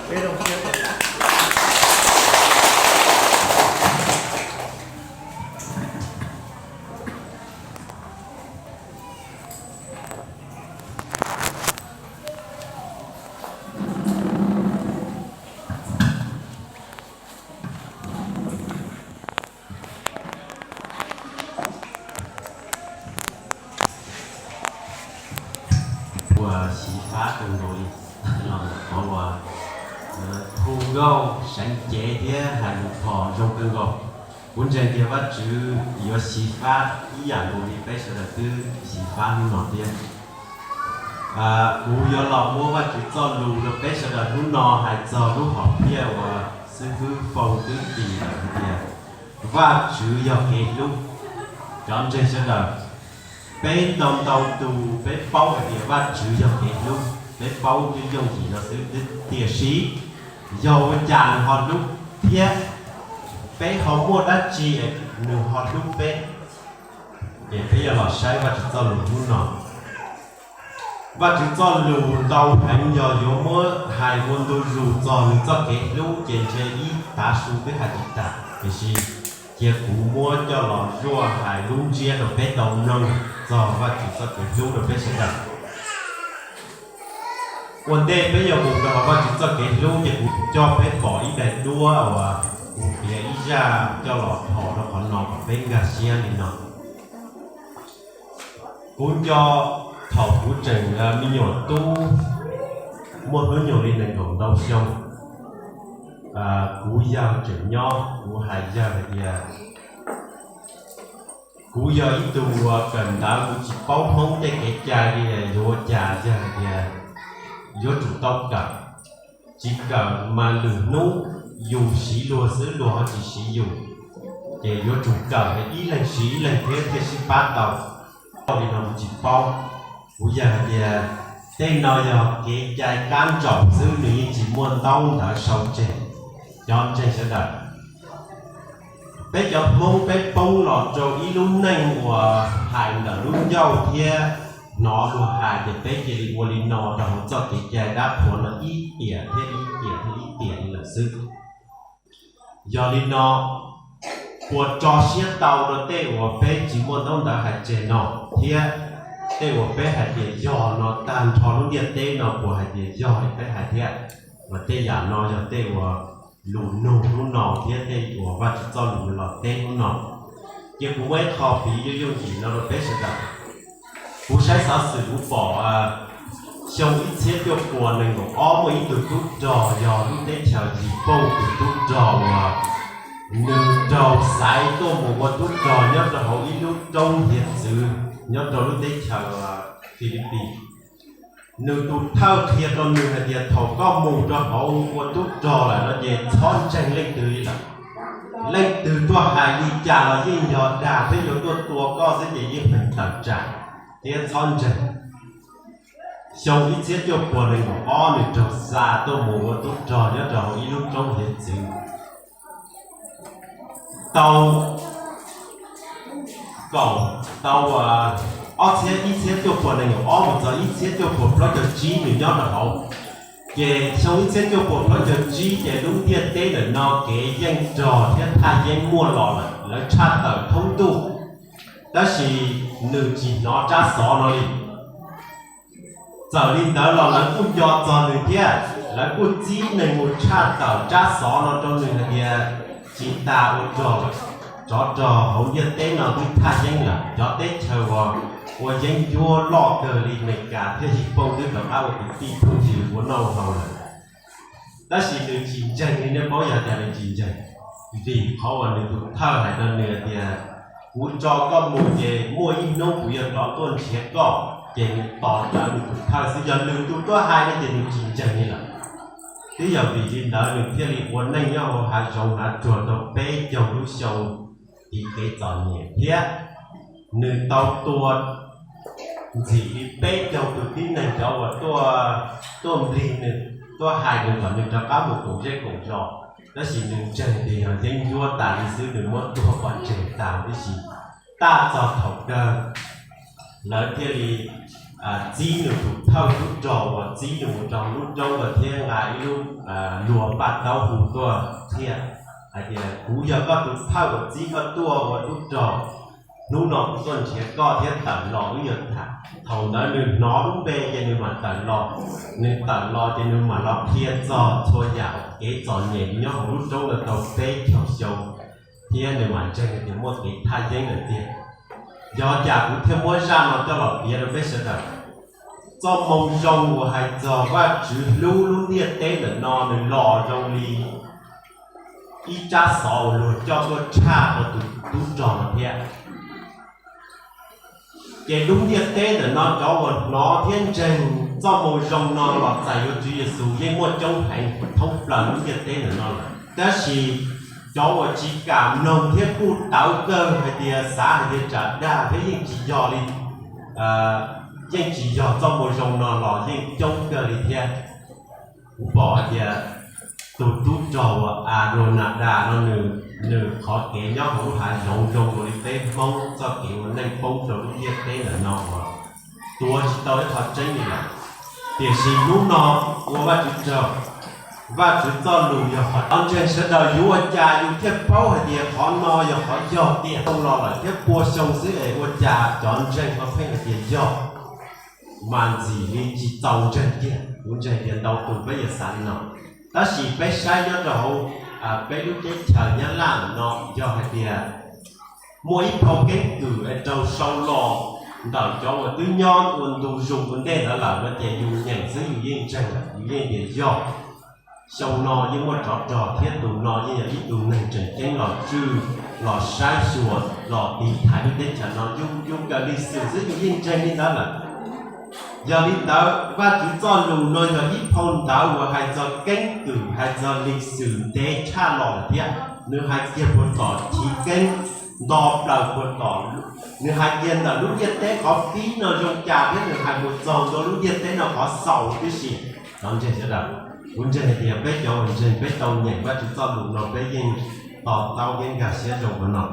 Ua xyiv fab kawg nkaus li, los qhov uas hu nkauj seev cev thiab hais lus phom zoo kawg nkaus. Kuv ntseeg tias Vajtswv yuav xyiv fab ib yam nkaus li peb sawv daws twb xyiv fab hnub no thiab. Kuv yuav los muab Vajtswv txoj lus rau peb sawv daws hnub no hais txog lub hom phiaj uas xib hwb Foo twb tis lawm hais tias, Vajtswv yog kev hlub. Cov ntseeg sawv daws, peb ntau ntau tus peb paub hais tias Vajtswv yog kev hlub, peb paub twb yooj yim no xwb, tiam sis yog ua cas nws ho hlub thiab peb ho muaj dab tsi nws ho hlub peb? Ces peb yuav los saib Vajtswv txoj lus hnub no. Vajtswv txoj lus ntau heev, yog yuav muab hais ua ntu zus txog nws txoj kev hlub ces ntshe ib tav su twb hais tsis tas, tiam sis cia kuv muab coj los zuaj hais lub ntsiab rau peb tau mloog txog Vajtswv txoj kev hlub rau peb sawv daws. Ua ntej peb yuav mus rau hauv Vajtswv txoj kev hlub ces kuv coj peb pom ib daim duab uas kuv piav ib zaj coj los thaum rau qhov no kom peb nkag siab li no. Kuv nco thaum kuv tseem me nyuam tub, muaj hnub nyoog li nees nkaum ntau xyoo, kuv yawg tseem nyob, kuv hais yawg hais tias, kuv yog ib tug uas kawm ntawv kuv tsis paub Hmoob tej kev cai li, yuav ua cas? Yawg hais tias yuav tsum tau kawm, tsis kawm mas lwm hnub yus siv luag xwb luag ho tsis siv yus, ces yuav tsum kawm ib leeg siv ib leeg thiab thiaj sib pab tau. Li no kuv tsis paub, kuv yawg hais tias tej no yog kev cai kab ntsaum xwb, nws yeej tsis muaj ntaub ntawv sau tseg. Cov ntseeg sawv daws, peb cov Hmoob peb poob los rau ib lub neej uas hais ntawm lub ncauj thiab hnov luag hais ces peb cia li ua li no rau hauv txoj kev cai dab qhuas no ib tiam thiab ib tiam thiab ib tiam li lawm xwb. Yog li no, puas tso siab tau rau tej uas peb tsis muaj ntaub ntawv hais tseg no thiab tej uas peb hais tias yog no tag nrho lub ntiaj teb no puas hais tias yog li peb hais thiab? Mas tej yam no yog tej uas lus nug hnub no thiab tej uas Vajtswv txoj lus los teb hnub no. Ces kuv muaj ib qho piv yooj yooj yim no rau peb sawv daws. Kuv saib xov xwm kuv pom xyoo ib txhiab cuaj puas nees nkaum ob muaj ib tug tub rog yog lub teb chaws Yis Pooj tus tub rog uas nws raug xaiv tuaj mus ua tub rog nyob rau hauv ib lub roob hiav txwv nyob rau lub teb chaws Filipis. Nws tus thawj qhia rau nws hais tias thaum koj mus rau hauv ua tub rog lawm no ces txhob ntseeg leej twg li lawm. Leej twg tuaj hais li cas los yeej yog dag thiab yuav tuaj tua koj xwb ces yeej feem tawm tsam thiab txhob ntseeg. Xyoo ib txhiab cuaj puas nees nkaum ob nws raug xa tuaj mus ua tub rog nyob rau hauv ib lub roob hiav txwv. Tau kaum, tau ob txhiab, ib txhiab cuaj puas nees nkaum ob mus txog ib txhiab cuaj puas plaub caug tsib nws nyob rau hauv. Ces xyoo ib txhiab cuaj puas plaub caug tsib ces lub ntiaj teb ntawm no kev yeej rog thiab thaj yeeb muaj los lawm, lawv tshaj tawm thoob ntuj, tab sis nws tsis hnov tsab xov no li. Txawm li ntawd los lawv kuj nco txog nws thiab lawv kuj txib neeg mus tshaj tawm tsab xov no rau nws hais tias tsis tas ua rog lawm, tsov rog hauv ntiaj teb no twb thaj yeeb lawm, cov teb chaws uas ua yeeb ncuab loj kawg li Amelikas thiab Yis Pooj twb rov qab ua kwv tij phooj ywg ua noj ua haus lawm. Tab sis nws tsis ntseeg li, nej paub yog cas nws tsis ntseeg? Vim qhov uas nws tus thawj hais rau nws tias kuv tso koj mus ces muaj ib hnub kuv yuav rov tuaj nrhiav koj, ces nws tos rawv nws tus thawj xwb, yog lwm tus tuaj hais no ces nws tsis ntseeg li lawm. Twb yog vim li ntawd nws thiaj li ua neej nyob hauv hav zoov hav tsuag tau peb caug lub xyoo tiv kev txom nyem thiab nws tau tua ntxim li peb caug tus tib neeg cov uas tuaj, tuaj nplig nws, tuaj hais nws kom nws rov qab mus koom zej koom zos, tab sis nws ntseeg tias yog yeeb ncuab tas li xwb nws muab tua pov tseg tas tib si. Tab txog thaum kawg lawv thiaj li txib nws tus thawj tub rog uas txib nws mus rau lub roob ntawd thiab nqa ib lub luag paj taub hu tuaj thiab hais tias, kuv yog koj tus thawj uas txib koj tuaj ua tub rog. Hnub no kuv tuaj nrhiav koj thiab tawm los wb yuav tham. Thaum ntawd nws hnov lub npe ces nws mam tawm los. Nws tawm los ces nws mam los qhia txog txhua yam kev txom nyem nyob hauv lub roob ntawd tau peb caug xyoo, thiab nws mam ntseeg tias muaj kev thaj yeeb lawm tiag. Yog cas kuv thiaj muab zaj no coj los piav rau peb sawv daws? Txoj moo zoo uas hais txog Vajtswv hlub lub ntiaj teb ntawm no nws los zoo li ib tsab xov uas luag coj tuaj tshaj rau tus tub rog no thiab. Ces lub ntiaj teb ntawm no cov uas hnov thiab ntseeg txoj moo zoo no los txais yuav Tswv Yexus yeej muaj coob heev thoob plaws lub ntiaj teb ntawm no lawm. Tab sis cov uas tsis kam mloog thiab kuj tawv kawg hais tias xav hais tias tsam dag thiab yeej tsis yog li, yeej tsis yog txoj moo zoo no los yeej coob kawg li thiab. Kuv pom hais tias tus tub rog uas Aronadas no nws, nws qhov kev nyob hauv lub hav zoov zoo dua li peb Hmoob txoj kev ua neej poob rau lub ntiaj teb ntawm no uas tuav tsis tau ib qho tseeb li lawm. Tiam sis hnub no ua Vajtswv tsaug, Vajtswv txoj lus yog qhov cov ntseeg sawv daws yuav ua cas yus thiaj paub hais tias qhov no yog qhov yog tiag. Xyoo los lawm thiab pua xyoo xwb es ua cas cov ntseeg ho pheej hais tias yog, mas ntxim li tsis txaus ntseeg tiag. Kuv ntseeg tias ntau tus peb yuav xav li no, tab sis peb saib nyob rau hauv peb lub teb chaws Nyab Laj no yog hais tias muaj ib phau keeb kwm es raug sau los ntawm cov uas twb nyob ua ntu zus ua ntej ntawd lawm no ces yus nyeem xwb yus yeej ntseeg lawm, yus yeej tias yog. Xyoo no yeej muaj tsov rog thiab tus no yeej yog ib tug neeg tseem ceeb los tswj, los saib xyuas, los tiv thaiv lub teb chaws no, yus, yus kawm li xwm xwb yus yeej ntseeg li ntawd lawm. Yog li ntawd Vajtswv txoj lus no yog ib phau ntawv uas hais txog keeb kwm, hais txog li xwm ntev tshaj los lawm thiab. Nws hais kiag puag tom chiv keeb nto plaws puag tom, nws hais kiag ntawm lub ntiaj teb qhov pib no zoo cas thiab nws hais mus txog ntua lub ntiaj teb no qhov xaus tib si. Cov ntseeg sawv daws, kuv ntseeg hais tias peb cov uas ntseeg peb tau nyeem Vajtswv txoj lus no peb yeej to taub thiab nkag siab zoo qhov no.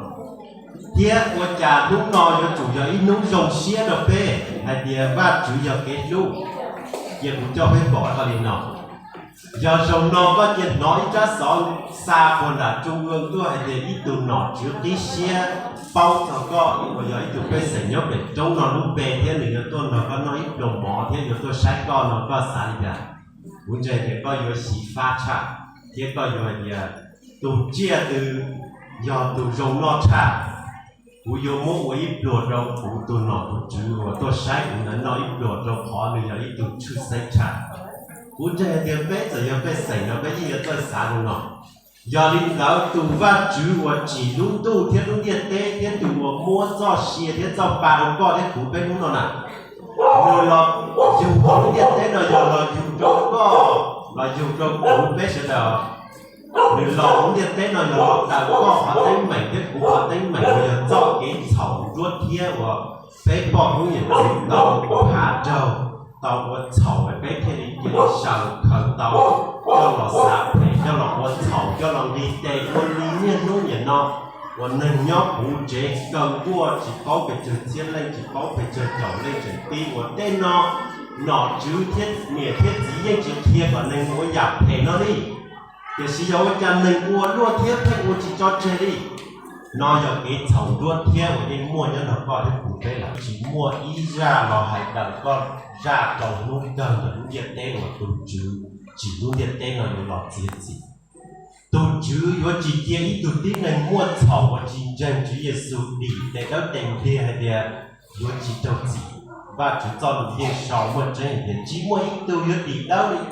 Thiab ua cas hnub no yuav tsum yog ib hnub zoo siab rau peb hais tias Vajtswv yog kev hlub? Cia kuv coj peb pom tau li no. Yog zaum no koj cia hnov ib tsab xov xa puag nram Trung ương tuaj hais tias ib tug nom tswv qib siab paub txog koj uas yog ib tug pej xeem nyob pem roob no lub npe thiab nws yuav tuaj nrog koj noj ib pluag mov thiab yuav tuaj saib koj no koj xav li cas? Kuv ntseeg tias koj yuav xyiv fab tshaj thiab koj yuav hais tias tus tsiaj twg yog tus zoo noj tshaj, kuv yuav muab ua ib pluag rau kuv tus nom tus tswv uas tuaj saib kuv ntawd noj ib pluag rau qhov nws yog ib tug tshwj xeeb tshaj. Kuv ntseeg hais tias peb txawm yog pej xeem no peb yeej yuav txawj xav zoo no. Yog li ntawd tus Vajtswv uas tsim lub ntuj thiab lub ntiaj teb thiab tus uas muab txoj sia thiab txoj pa rau koj thiab kuv peb hnub no na, nws los yug hauv lub ntiaj teb no yog los yug rau koj, los yug rau kuv peb sawv daws. Nws los hauv ntiaj teb no yog los daws koj qhov teeb meem thiab kuv qhov teeb meem uas yog txoj kev txhaum nruab thiab uas peb poj hnub nyiam txiv tau ua hav raug, tau ua txhaum peb thiaj li cia li sawv khaws tau coj los xav phem, coj los ua txhaum, coj los nqis tes ua li niaj hnub niam no. Uas neeg nyob puv tsev kaw nkuaj tsis paub pes tsawg txhiab leej, tsis paub pes tsawg caum leej tseem pib ua tej no. Nom tswv thiab niam thiab txiv yeej tsis qhia kom neeg ua yam phem no li. Tiam sis yog ua cas neeg ua luaj thiab pheej ua tsis tso tseg li? No yog kev txhaum nruab thiab uas yeej muaj nyob nrog koj thiab kuv peb lawm. Tsis muaj ib zaj los hais daws koj zaj rau hnub kawg ntawm lub ntiaj teb uas tus Tswv tsim lub ntiaj teb no yuav los txiav txim. Tus Tswv yuav tsis cia ib tug tib neeg muaj txhaum uas tsis ntseeg Tswv Yexus dim tes dawb tes npliag hais tias yuav tsis raug txim. Vajtswv txoj lus yeej sau muaj tseeb hais tias tsis muaj ib tug yuav dim dawb li.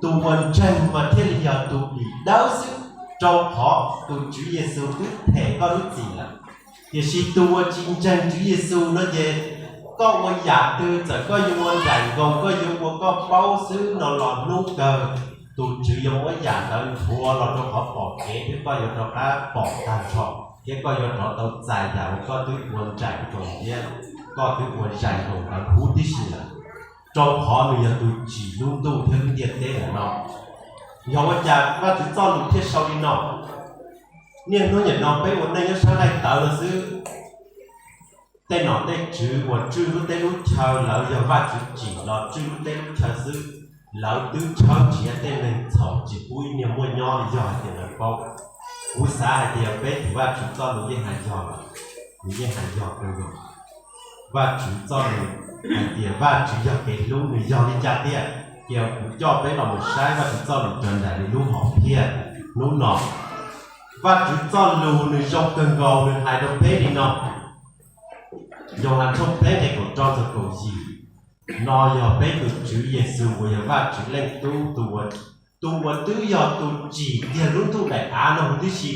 Tus uas ntseeg mas thiaj li yog tus dim dawb xwb, rau qhov tus Tswv Yexus twb them koj lub txim lawm. Tiam sis tus uas tsis ntseeg Tswv Yexus no ces koj ua yam twg txawm koj yuav ua nraim nkaus, koj yuav ua koj paub xwb no los hnub kawg tus Tswv yuav muab yam ntawd nthuav los rau qhov pom kev thiab koj yuav rov qab pom tag nrho, thiab koj yuav rov tau txais yam uas koj twb ua nraim nkaus thiab koj twb ua zais nkaus ntawd huv tib si lawm. Rau qhov nws yog tus tsim lub ntuj thiab lub ntiaj teb ntawm no. Yog ua cas Vajtswv txoj lus thiaj sau li no? Niaj hnub niam no peb ua neej nyob sab nqaij tawv no xwb, Tej nom tej tswv uas tswj lub teb lub chaw lawv yog Vajtswv tsim los tswj lub teb lub chaw xwb, lawv twb tshawb nrhiav tej neeg txhaum tsis pub ib niag muaj nyob li yog hais tias lawv paub. Kuv xav hais tias peb tus Vajtswv txoj lus yeej hais yog lawm, nws yeej hais yog kawg nkaus. Vajtswv txoj lus hais tias Vajtswv yog kev hlub, nws yog li cas tiag? Cia kuv coj peb los mus saib Vajtswv txoj lus raws nraim li lub hom phiaj hnub no. Vajtswv txoj lus nws zoo kawg nkaus, nws hais rau peb li no. Yauhas tshooj peb nqe kaum rau txog kaum yim, no yog peb tus Tswv Yexus uas yog Vajtswv Leej Tub, tus uas twb yog tus tsim kiag lub ntuj daim av no huv tib si.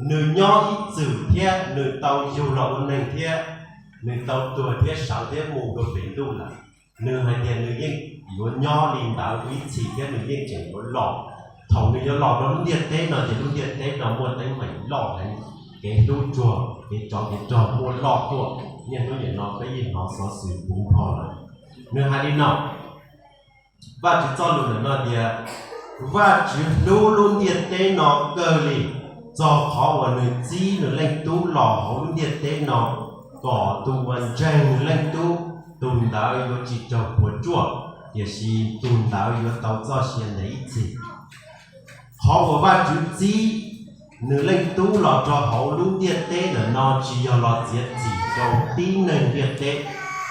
Nws nyob ib txwm thiab nws tau yug los ua neeg thiab, nws tau tuag thiab sawv thiab mus rau pem ntuj lawm. Nws hais tias nws yeej yuav nyob li ntawd ib txhis thiab nws yeej tseem yuav los. Thaum nws yuav los rau lub ntiaj teb no ces lub ntiaj teb no muaj teeb meem loj heev, kev hlub tsuag, kev tsov kev rog muaj loj tuaj. Niaj hnub nim no peb yeej hnov xov xwm puv npo lawm. Nws hais li no, Vajtswv txoj lus ntawm no tias, Vajtswv hlub lub ntiaj teb no kawg li, txog qhov uas nws txib nws Leej Tub los hauv lub ntiaj teb no, kom tus uas ntseeg nws Leej Tub, tus ntawd yuav tsis raug puas tsuaj, tiam sis tus ntawd yuav tau txoj sia ntev ib txhis. Qhov uas Vajtswv txib nws Leej Tub los rau hauv lub ntiaj teb ntawm no tsis yog los txiav txim rau tib neeg ntiaj teb,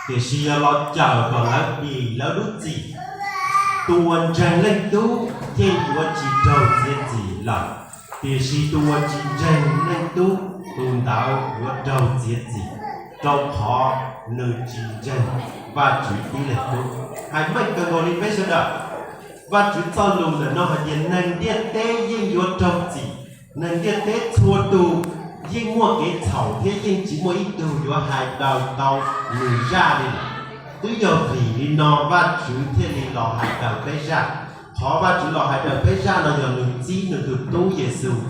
tiam sis yog los cawm kom lawv dim lawv lub txim. Tus uas ntseeg Leej Tub yeej yuav tsis raug txiav txim lawm, tiam sis tus uas tsis ntseeg Leej Tub, tus ntawd yuav raug txiav txim, rau qhov nws tsis ntseeg Vajtswv tib leeg tub. Hais meej kawg nkaus li peb sawv daws. Vajtswv txoj lus ntawm no hais tias neeg ntiaj teb yeej yuav raug txim. Neeg ntiaj teb txhua tus yeej muaj kev txhaum thiab yeej tsis muaj ib tug yuav hais daws tau nws zaj li lawm. Twb yog vim li no Vajtswv thiaj li los hais daws peb zaj. Qhov Vajtswv los hais daws peb zaj no yog nws txib nws tus tub Yexus,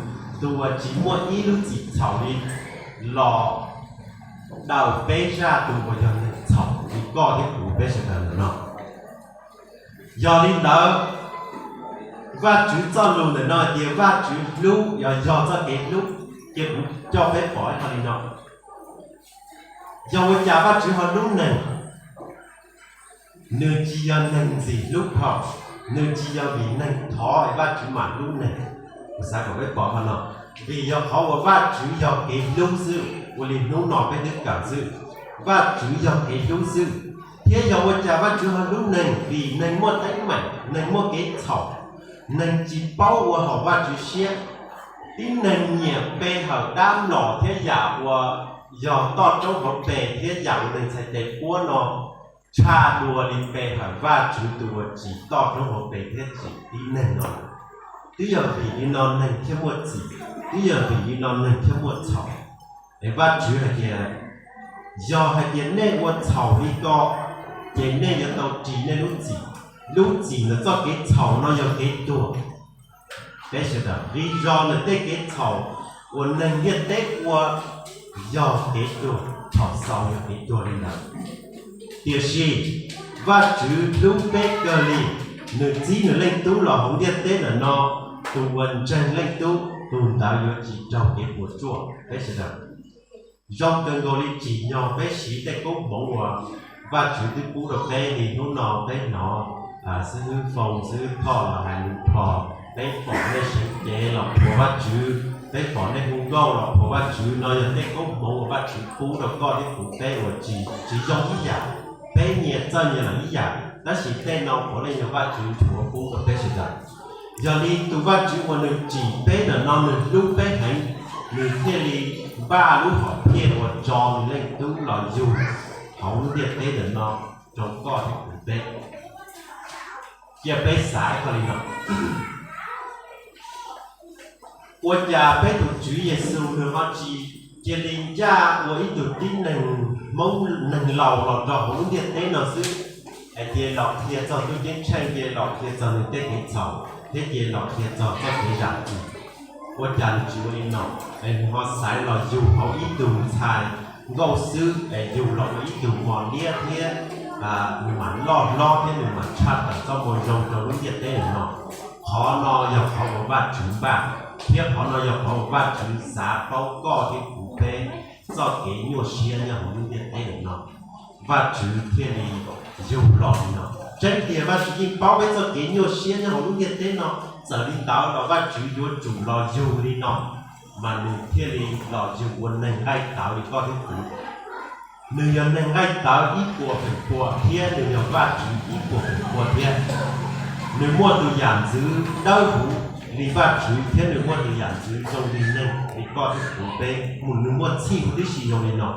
tus uas tsis muaj ib lub txim txhaum li, los daws peb zaj tus uas yog neeg txhaum li koj thiab kuv peb sawv daws ntawm no. Yog li ntawd, Vajtswv txoj lus ntawm no tias Vajtswv hlub, yog, yog txoj kev hlub, ces kuv coj peb pom ib qho li no. Yog ua cas Vajtswv ho hlub neeg? Nws tsis yog neeg ntxim hlub dhau, nws tsis yog vim neeg thov es Vajtswv mam hlub neeg. Kuv xav kom peb pom qhov no, vim yog qhov uas Vajtswv yog kev hlub xwb, ua li hnub no peb twb kawm xwb, Vajtswv yog kev hlub xwb. Thiab yog ua cas Vajtswv ho hlub neeg? Vim neeg muaj teeb meem, neeg muaj kev txhaum, neeg tsis paub ua haum Vajtswv siab. Tib neeg nyiam pe hawm dab mlom thiab yam uas yog toj roob hauv pes thiab yam uas neeg txhais tes puab no tshaj dua li pe hawm Vajtswv tus uas tsim toj roob hauv pes thiab tsim tib neeg no. Twb yog vim li no neeg thiaj muaj txim, twb yog vim li no neeg thiaj muaj txhaum. Es Vajtswv hais tias, yog hais tias nej ua txhaum li ko, ces nej yuav tau ris nej lub txim. Lub txim ntawm txoj kev txhaum no yog kev tuag. Peb sawv daws nqi zog ntawm tej kev txhaum uas neeg ntiaj teb ua yog kev tuag, thaum xaus yog kev tuag li ntawd. Tiam sis Vajtswv hlub peb kawg li, nws txib nws Leej Tub los hauv ntiaj teb ntawm no, tus uas ntseeg Leej Tub tus ntawd yuav tsis raug kev puas tsuaj. Peb sawv daws zoo kawg nkaus li tsim nyog peb siv tej koob hmoov uas Vajtswv twb pub rau peb li hnub no peb hnov, xib hwb Foo xib hwb Thoj los hais lus plho, peb pom nej seev cev los qhuas Vajtswv, peb pom nej hu nkauj los qhuas Vajtswv, no yog tej koob hmoov uas Vajtswv pub rau koj thiab kuv peb uas tsis, tsis zoo ib yam. Peb nyias txawj nyias lawm ib yam, tab sis tej no puav leej yog Vajtswv tsuav pub rau peb sawv daws. Yog li tus Vajtswv uas nws tsim peb ntawm no nws hlub peb heev, nws thiaj li npaj lub hom phiaj uas tso nws Leej Tub los yug hauv lub ntiaj teb ntawm no rau koj thiab kuv peb. Cia peb xav ib qho li no, ua cas peb tus Tswv Yexus nws ho tsis cia li ncaj ua ib tug tib neeg Hmoob neeg laus los rau hauv lub ntiaj teb no xwb, es cia los qhia txog tub ceeb tsheej, cia los qhia txog nws tej kev txhaum thiab cia los qhia txog txoj kev zam txim? Ua cas nws tsis ua li no, es nws ho xaiv los yug hauv ib tug ntxhais nkauj xwb, es yug los ua ib tug mos liab thiab nws mam loj hlob thiab nws mam tshaj tawm txoj moo zoo rau lub ntiaj teb no? Qhov no yog qhov uas Vajtswv npaj, thiab qhov no yog qhov uas Vajtswv xav paub koj thiab kuv peb. txoj kev nyuaj siab nyob hauv lub ntiaj teb no, Vajtswv thiaj li yug los li no. Tseeb tiag Vajtswv yeej paub peb txoj kev nyuaj siab nyob hauv lub ntiaj teb no, txawm li ntawd los Vajtswv yuav tsum los yug li no, mas nws thiaj li los yug ua neeg nqaij tawv li koj thiab kuv. Nws yog neeg nqaij tawv ib puas feem pua thiab nws yog Vajtswv ib puas feem pua thiab. Nws muaj tus yam ntxwv dawb huv li Vajtswv thiab nws muaj tus yam ntxwv zoo li neeg li koj thiab kuv peb, mus nws muaj txhij huv tib si zoo li no.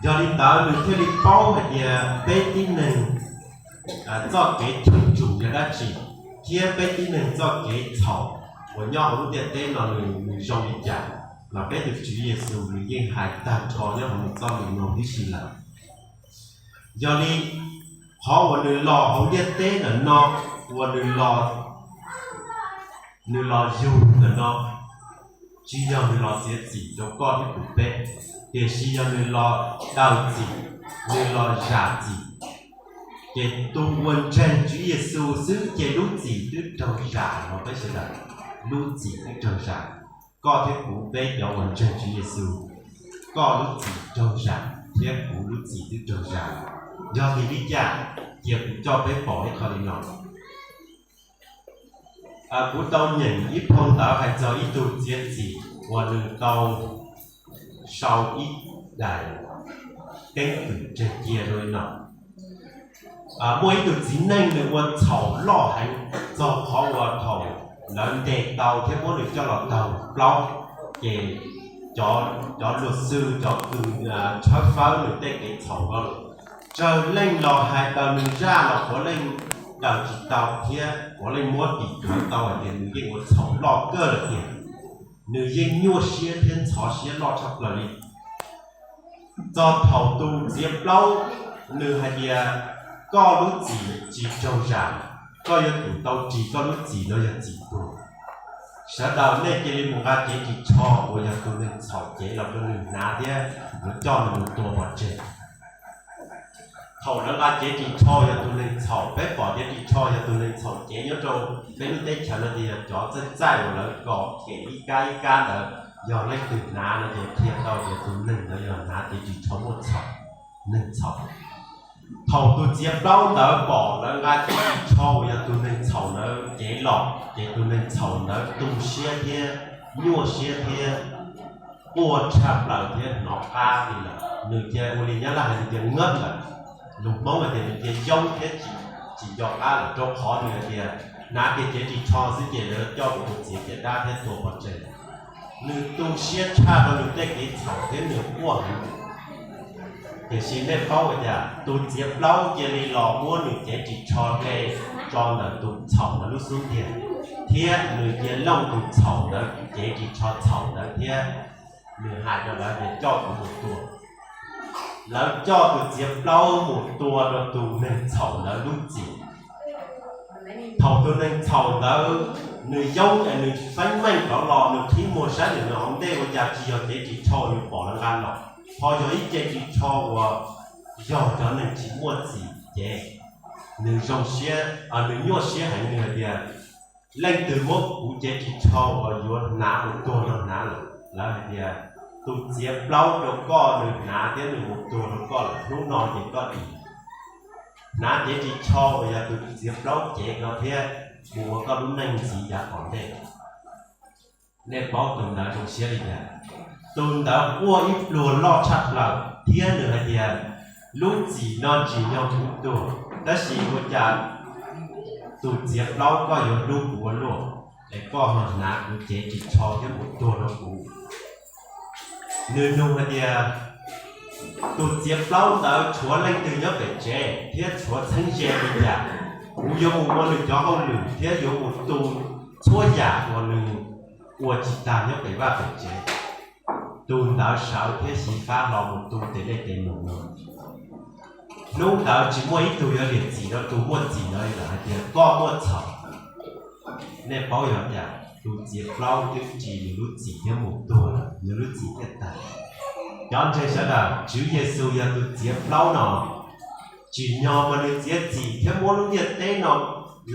Yog li ntawd nws thiaj li paub hais tias peb tib neeg txoj kev cheem tsum yog dab tsi, thiab peb tib neeg txoj kev txhaum uas nyob hauv lub ntiaj teb no nws zoo li cas, mas peb tus Tswv Yexus nws yeej hais tag nrho nyob hauv nws txoj lus no tib si lawm. Yog li, qhov uas nws los hauv ntiaj teb ntawm no, uas nws los, nws los yug ntawm no, tsis yog nws los txiav txim rau koj thiab kuv peb, tiam sis yog nws los daws txim, nws los zam txim. Ces tus uas ntseeg Tswv Yexus xwb ces lub txim twb raug zam los peb sawv daws, lub txim twb raug zam. Koj thiab kuv peb cov uas ntseeg Tswv Yexus, koj lub txim raug zam thiab kuv lub txim twb raug zam. Yog vim li cas? Cia kuv coj peb pom ib qho li no. Kuv tau nyeem ib phau ntawv hais txog ib tug txiav txim uas nws tau sau ib daim keeb kwm tseg cia rau li no. Muaj ib tug txiv neej nws ua txhaum loj heev txog qhov uas thaum lawv ntes tau thiab muab nws coj los taug plaub, ces cov luag xwm, cov kws tshawb fawb nws tej kev txhaum ko tsawg leej los hais daws nws zaj los puav leej daws tsis tau thiab puav leej muab tim khawv tau hais tias nws yeej ua txhaum loj kawg lawm tiag. Nws yeej nyuaj siab thiab ntxhov siab loj tshaj plaws li. Txog thaum tus txiav plaub, nws hais tias, koj lub txim tsis raug zam, koj yuav tsum tau ris koj lub txim no yog txim tuag. Sawv daws nej cia li mus nqa cev ris tsho uas yog tus neeg txhaum cev los rau nws hnav thiab yuav coj nws mus tua pov tseg. Thaum lawv nqa cev ris tsho yog tus neeg txhaum, peb pom cev ris tsho yog tus neeg txhaum cev nyob rau peb lub teb chaws no ces yog cov txaij txaij uas lawv kos kem ib kab ib kab ntawd, yog leej twg hnav no ces qhia tau tias tus neeg ntawd yog hnav cev ris tsho muaj txhaum, neeg txhaum. Thaum tus txiav plaub ntawd pom lawv nqa cev ris tsho uas yog tus neeg txhaum ntawd cev los ces tus neeg txhaum ntawd tu siab thiab nyuaj siab thiab quaj tshaj plaws thiab hnov qab li lawm. Nws cia ua li Nyab Laj hais tias ngawb lawm, lus Hmoob hais tias nws cia yoob thiab tsis nco qab lawm rau qhov nws hais tias hnav kiag cev ris tsho xwb ces lawv coj mus ua txiav caj dab thiab tua pov tseg. Nws tu siab tshaj rau nws tej kev txhaum thiab nws quaj heev. Tiam sis nej paub hais tias tus txiav plaub cia li los muab nws cev ris tsho hle tso ntawm tus txhaum ntawd lub xub ntiag, thiab nws cia looj tus txhaum ntawd cev ris tsho txhaum ntawd thiab nws hais rau lawv tias coj kuv mus tua. Lawv coj tus txiav plaub mus tua rau tus neeg txhaum ntawd lub txim. Thaum tus neeg txhaum ntawd nws yoob es nws feeb meej rov los nws qhib muag saib ntawm nws hauv ntej ua cas tsis yog cev ris tsho nws pom lawv nqa los, ho yog ib cev ris tsho uas yog cov neeg tsis muaj txim cev. Nws zoo siab, nws nyuaj siab heev, nws hais tias, leej twg muab kuv cev ris tsho uas yuav hnav mus tuag no hnav lawm? Lawv hais tias, tus txiav plaub rau koj nws hnav thiab nws mus tuag rau koj lawm, hnub no ces koj dim. Hnav cev ris tsho uas yog tus txiav plaub cev no thiab mus ua koj lub neej ntxiv yav tom ntej. Nej paub tus ntawd zoo siab li cas? Tus ntawd quaj ib pluag loj tshaj plaws thiab nws hais tias, lub txim no tsim nyog kuv tuag, tab sis ua cas tus txiav plaub koj yuav hlub kuv ua luaj, es koj ho hnav kuv cev ris tsho thiab mus tuag rau kuv? Nws nug hais tias, tus txiav plaub ntawd tshuav leej twg nyob pem tsev thiab tshuav txheeb ze li cas? Kuv yuav mus ua nws cov hauj lwm thiab yuav mus tu txhua yam uas nws ua tsis tag nyob pem vaj pem tsev. Tus ntawd sawv thiab xyiv fab hlo mus tu tes dej tes num no. Hnub ntawd tsis muaj ib tug yuav liam txim rau tus muaj txim ntawd li lawm hais tias, koj muaj txhaum. Nej paub yog cas? Tus txiav plaub twb ris nws lub txim thiab mus tuag lawm, nws lub txim thiaj tag. Cov ntseeg sawv daws, Tswv Yexus yog tus txiav plaub no, tsim nyog mas nws txiav txim thiab muab lub ntiaj teb no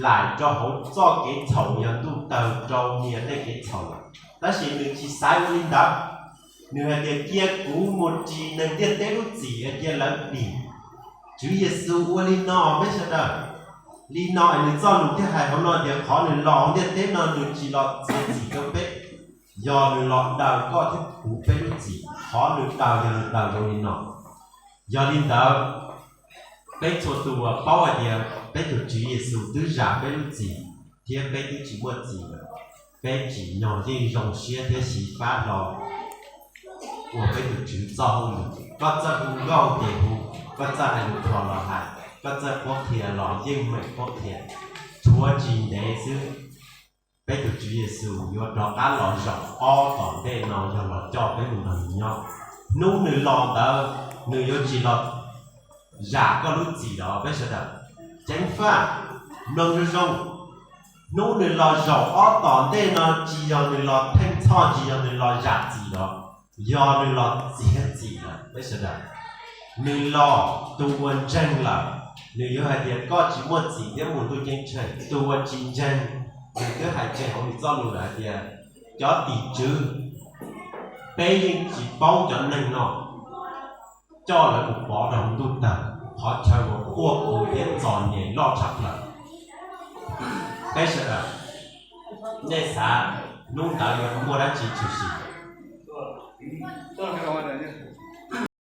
laim rau hauv txoj kev txhaum yog ntuj tawg rau nyias tej kev txhaum lawm, tab sis nws tsis xaiv ua li ntawd. Nws hais tias, cia kuv mus ris neeg ntiaj teb lub txim es cia lawv dim. Tswv Yexus ua li no peb sawv daws. Li no es nws txoj lus thiaj hais hauv no tias qhov nws los hauv ntiaj teb no nws tsis los txiav txim rau peb, yog nws los daws koj thiab kuv peb lub txim. Qhov nws daws yog nws daws zoo li no. Yog li ntawd, peb txhua tus uas paub hais tias peb tus Tswv Yexus twb zam peb lub txim thiab peb twb tsis muaj txim lawm, peb tsim nyog yeej zoo siab thiab xyiv fab hlo ua peb tus Tswv txoj hauj lwm. Koj txawj hu nkauj ces hu, koj txawj hais lus los hais, koj txawj qhuab qhia los yeej meem qhuab qhia. Tshuav tsis ntev xwb, peb tus Tswv Yexus yuav rov qab los zaum ob tom ntej no yog los coj peb mus nrog nws nyob. Hnub nws los ntawd, nws yuav tsis los zam koj lub txim los peb sawv daws. Ceev faj, mloog zoo zoo. Hnub nws los zaum ob tom ntej no tsis yog nws los theej txhoj, tsis yog nws los zam txim los, yog nws los txiav txim lawm peb sawv daws. Nws los tus uas ntseeg lawm, nws yuav hais tias koj tsis muaj txim thiab mus ntuj ceeb tsheej. Tus uas tsis ntseeg, nws twb hais tseg hauv nws txoj lus lawm hais tias, cov tim tswv, peb yeej tsis paub cov neeg no, coj lawv mus pov rau hauv ntuj tawg, qhov chaw uas quaj qw thiab txom nyem loj tshaj plaws. Peb sawv daws, nej xav hnub ntawd yuav muaj dab tsi tshwm sim?